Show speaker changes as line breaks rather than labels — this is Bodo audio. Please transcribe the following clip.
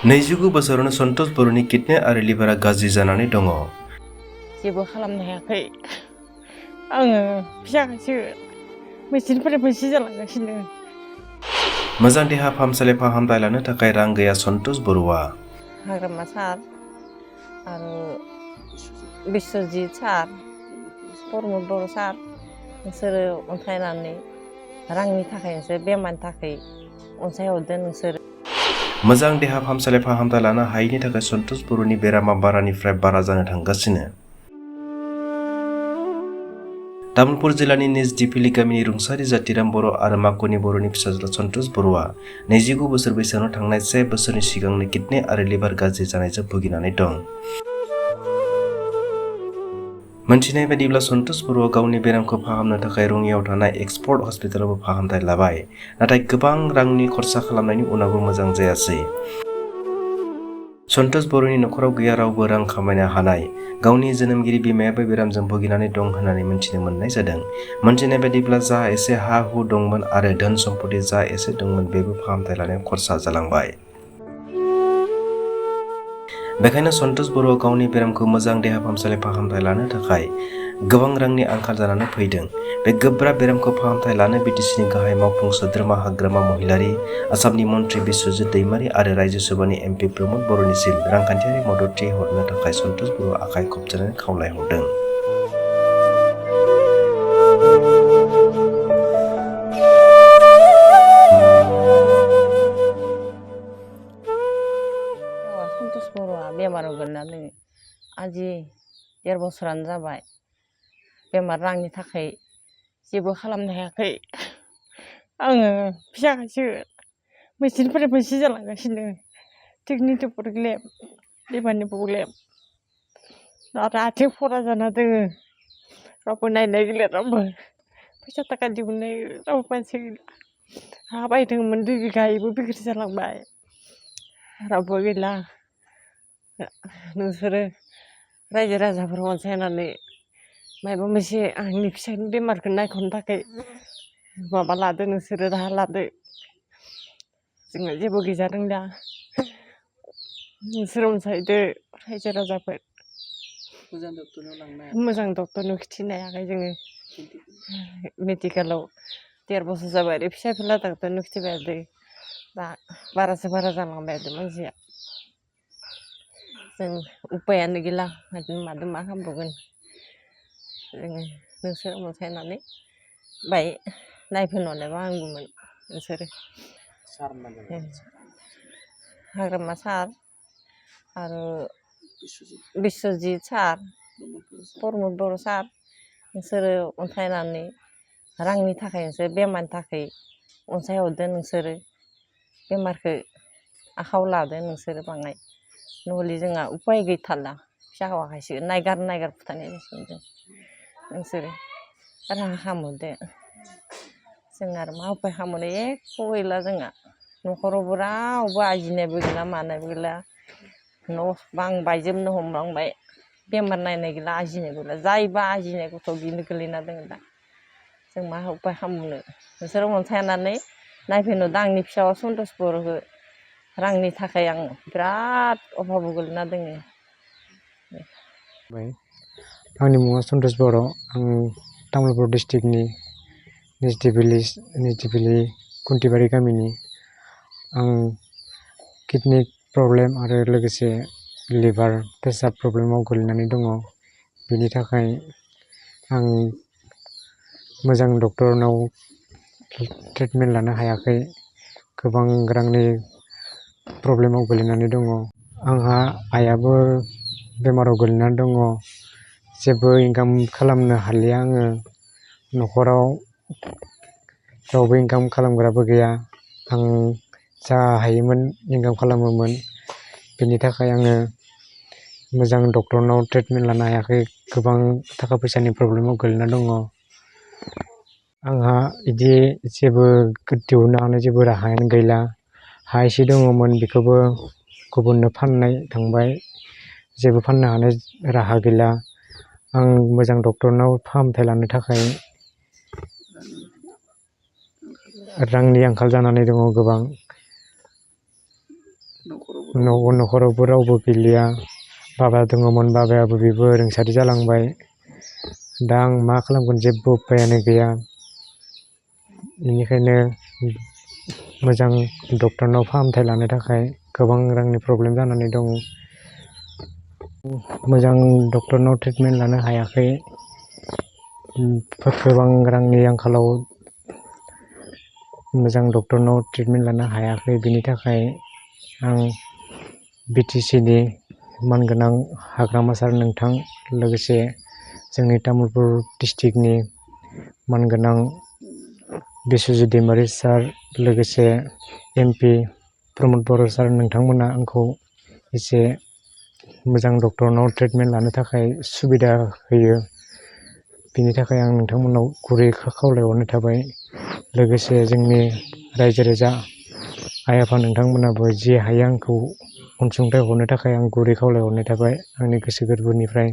29 बोसोरावनो सन्तोष बर'नि किडनि आरो लिभारा गाज्रि जानानै दङ।
जेबो खालामनो हायाखै। आङो फिसाखौसो मेचिनफोर मोनसे जालांगासिनो।
मोजां देहा फाहामसालि फाहामथाय लानो थाखाय रां गैया सन्तोष बर'आ।
हाग्रामा सार आरो बिश्वजित सार प्रमद बर' सार नोंसोरो अनसायनानै रांनि थाखाय नोंसोर बेमारनि थाखाय अनसायहरदो नोंसोर।
मोजां देहा फाहामसालि फाहामथाय लानो हायैनि थाखाय सन्तोष बर'नि बेरामा बारानिफ्राय बारा जानो थांगासिनो। तामुलपुर जिल्लानि निजदिपिलि गामिनि रुंसारि जातिराम बर' आरो माकुनि बर'नि फिसाज्ला सन्तोष बर'आ 29 बोसोर बैसोआवनो थांनाय 1 बोसोरनि सिगांनो किडनि आरो लिभार गाज्रि जानायजों भुगिनानै दं। मोनथिनाय बायदिब्ला सन्तोष बर'आ गावनि बेरामखौ फाहामनो थाखाय रङियाव थानाय एक्सपर्ट हस्पिटालावबो फाहामथाय लाबाय, नाथाय गोबां रांनि खरसा खालामनायनि उनावबो मोजां जायासै। सन्तोष बर'नि नखराव गैया रावबो रां खामायनो हानाय। गावनि जोनोमगिरि बिमायाबो बेरामजों भुगिनानै दं होननानै मिथिनो मोननाय जादों। मोनथिनाय बायदिब्ला जा एसे हा हु दंमोन आरो धोन सम्पति जा एसे दंमोन बेबो फाहामथाय लानायाव खरसा जालांबाय। बेखायनो सन्तोष बर'आ गावनि बेरामखौ मोजां देहा फाहामसालि फाहामथाय लानो थाखाय गोबां रांनि आंखाल जानानै फैदों। बे गोब्राब बेरामखौ फाहामथाय लानो बिटिसिनि गाहाय मावफुं सोद्रोमा हाग्रामा महिलारि, आसामनि मन्त्रि बिश्वजित दैमारि आरो रायजो सभानि एमपि प्रमद बर'निसिम रांखान्थियारि मददथि हरनो थाखाय सन्तोष बर'आ आखाइ खबजानानै खावलायहरदों।
सन्तोष बर'आ बेमाराव गोलैनानै आजि 1.5 बोसोरानो जाबाय। बेमार रांनि थाखाय जेबो खालामनो हायाखै। आङो फिसाखौसो मेचिनफोर मोनसे जालांगासिनो। किडनिनि प्रब्लेम, लिभारनि प्रब्लेम, आरो आथिं फरा जाना दोङो। रावबो नायनाय गैला, रावबो फैसा थाखा दिहुननाय रावबो मानसि गैला। हा बायदोंमोन 2 बिघा इबो बिक्रि जालांबाय। रावबो गैला। नोंसोरो रायजो राजाफोर अनसायनानै माबा मोनसे आंनि फिसानि बेमारखौ नायख'नो थाखाय माबा लादो, नोंसोरो राहा लादो। जोंहा जेबो गैजादों दा। नोंसोर अनसायदो रायजो राजाफोर। मोजां डक्टरनाव खिथिनो हायाखै जोङो। मेडिकेलाव 1.5 बोसोर जाबाय आरो फिसा फिला डक्टरनाव खिथिबाय थादों। दा बारासो बारा जालांबाय थादों मानसिया। जों उपायानो गैला, मादो मा खालामबावगोन। जोङो नोंसोर अनसायनानै बाय नायफिनहरनायबा हामगौमोन। नोंसोरो हाग्रामा सार आरो बिश्वजित सार, प्रमद बर' सार नोंसोरो अनसायनानै रांनि थाखाय नोंसोर बेमारनि थाखाय अनसायहरदो। नोंसोरो बेमारखौ आखायाव लादो नोंसोरो बाङाय, नहले जोंहा उपाय गैथारला। फिसा हौवाखायसो नायगार फुथारनाय जासिगोन जों। नोंसोरो राहा खालामहरदो। जों आरो मा उपाय खालामनो, एख' गैला जोंहा। न'खरावबो रावबो आरजिनायबो गैला, मानायबो गैला। न' बां बायजोबनो हमलांबाय। बेमार नायनाय गैला, आरजिनायबो गैला। जायबा आरजिनाय गथ' बेनो गोलैना दङ दा। जों मा उपाय खालामनो। नोंसोर अनसायनानै नायफिनहरदो आंनि फिसाज्ला सन्तोष बर'खौ। रांनि थाखाय आं बिराद अभाबाव गोलैना दोङो।
आंनि मुङा सन्तोष बर'। आं तामुलपुर डिस्ट्रिक्टनि निजदिपिलि खुन्थिबारि गामिनि। आं किडनि प्रब्लेम आरो लोगोसे लिभार पेसाब प्रब्लेमाव गोलैनानै दङ। बेनि थाखाय आं मोजां डक्टरनाव ट्रिटमेन्ट लानो हायाखै। गोबां रांनि प्रब्लेमाव गोलैनानै दङ। आंहा आइयाबो बेमाराव गोलैनानै दङ। जेबो इनकाम खालामनो हालिया आङो। न'खराव रावबो इनकाम खालामग्राबो गैया। आं जा हायोमोन इनकाम खालामोमोन। बेनि थाखाय आङो मोजां डक्टरनाव ट्रिटमेन्ट लानो हायाखै। गोबां थाखा फैसानि प्रब्लेमाव गोलैना दङ। आंहा बिदि जेबो दिहुननो हानाय जेबो राहायानो गैला। हा एसे दङमोन, बेखौबो गुबुननो फाननाय थांबाय। जेबो फाननो हानाय राहा गैला। आं मोजां डक्टरनाव फाहामथाय लानो थाखाय रांनि आंखाल जानानै दङ गोबां। न'खरावबो रावबो गैलिया। बाबा दङमोन, बाबायाबो बेबो रुंसारि जालांबाय। दा आं मा खालामगोन जेबो उपायानो गैया। बेनिखायनो मोजां डक्टरनाव फाहामथाय लानो थाखाय गोबां रांनि प्रब्लेम जानानै दं। मोजां डक्टरनाव ट्रिटमेन्ट लानो हायाखै। गोबां रांनि आंखालाव मोजां डक्टरनाव ट्रिटमेन्ट लानो हायाखै। बिनि थाखाय आं BTCनि मानगोनां हाग्रामा सार नोंथां, लोगोसे जोंनि तामुलपुर डिस्ट्रिक्टनि मानगोनां बिस्वजित दैमारि सार, लोगोसे MP प्रमद बर' सार नोंथांमोना आंखौ एसे मोजां डक्टरनाव ट्रिटमेन्ट लानो थाखाय सुबिदा होयो। बिनि थाखाय आं नोंथांमोनाव गुरै खावलायहरनाय थाबाय। लोगोसे जोंनि रायजो राजा आइ आफा नोंथांमोनाबो जि हायो आंखौ अनसुंथाइ हरनो थाखाय आं गुरै खावलायहरनाय थाबाय आंनि गोसो गोरबोनिफ्राय।